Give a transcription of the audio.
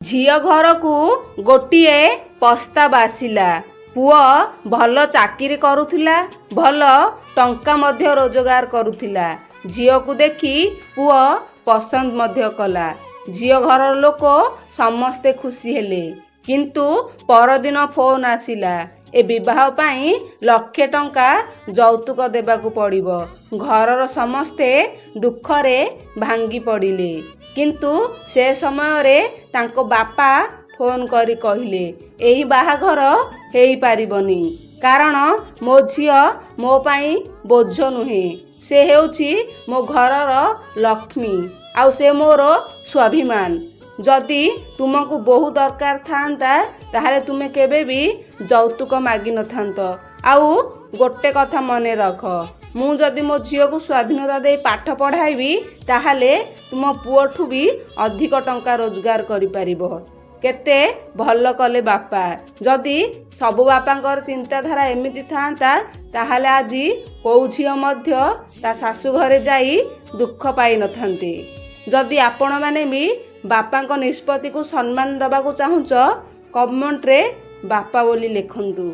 ଝିଅ ଘରକୁ ଗୋଟିଏ ପ୍ରସ୍ତାବ ଆସିଲା। ପୁଅ ଭଲ ଚାକିରି କରୁଥିଲା, ଭଲ ଟଙ୍କା ମଧ୍ୟ ରୋଜଗାର କରୁଥିଲା। ଝିଅକୁ ଦେଖି ପୁଅ ପସନ୍ଦ ମଧ୍ୟ କଲା। ଝିଅ ଘରର ଲୋକ ସମସ୍ତେ ଖୁସି ହେଲେ। କିନ୍ତୁ ପରଦିନ ଫୋନ୍ ଆସିଲା, ଏ ବିବାହ ପାଇଁ ଲକ୍ଷେ ଟଙ୍କା ଯୌତୁକ ଦେବାକୁ ପଡ଼ିବ। ଘରର ସମସ୍ତେ ଦୁଃଖରେ ଭାଙ୍ଗି ପଡ଼ିଲେ। କିନ୍ତୁ ସେ ସମୟରେ ତାଙ୍କ ବାପା ଫୋନ୍ କରି କହିଲେ, ଏହି ବାହାଘର ହେଇପାରିବନି, କାରଣ ମୋ ଝିଅ ମୋ ପାଇଁ ବୋଝ ନୁହେଁ। ସେ ହେଉଛି ମୋ ଘରର ଲକ୍ଷ୍ମୀ ଆଉ ସେ ମୋର ସ୍ୱାଭିମାନ। ଯଦି ତୁମକୁ ବୋହୂ ଦରକାର ଥାନ୍ତା, ତାହେଲେ ତୁମେ କେବେ ବି ଯୌତୁକ ମାଗିନଥାନ୍ତ। ଆଉ ଗୋଟେ କଥା ମନେ ରଖ, ମୁଁ ଯଦି ମୋ ଝିଅକୁ ସ୍ୱାଧୀନତା ଦେଇ ପାଠ ପଢ଼ାଇବି, ତାହେଲେ ତୁମ ପୁଅଠୁ ବି ଅଧିକ ଟଙ୍କା ରୋଜଗାର କରିପାରିବ। କେତେ ଭଲ କଲେ ବାପା! ଯଦି ସବୁ ବାପାଙ୍କର ଚିନ୍ତାଧାରା ଏମିତି ଥାନ୍ତା, ତାହେଲେ ଆଜି କୋଉ ଝିଅ ମଧ୍ୟ ତା ଶାଶୁ ଘରେ ଯାଇ ଦୁଃଖ ପାଇନଥାନ୍ତେ। ଯଦି ଆପଣମାନେ ବି ବାପାଙ୍କ ନିଷ୍ପତ୍ତିକୁ ସମ୍ମାନ ଦେବାକୁ ଚାହୁଁଛ, କମେଣ୍ଟରେ ବାପା ବୋଲି ଲେଖନ୍ତୁ।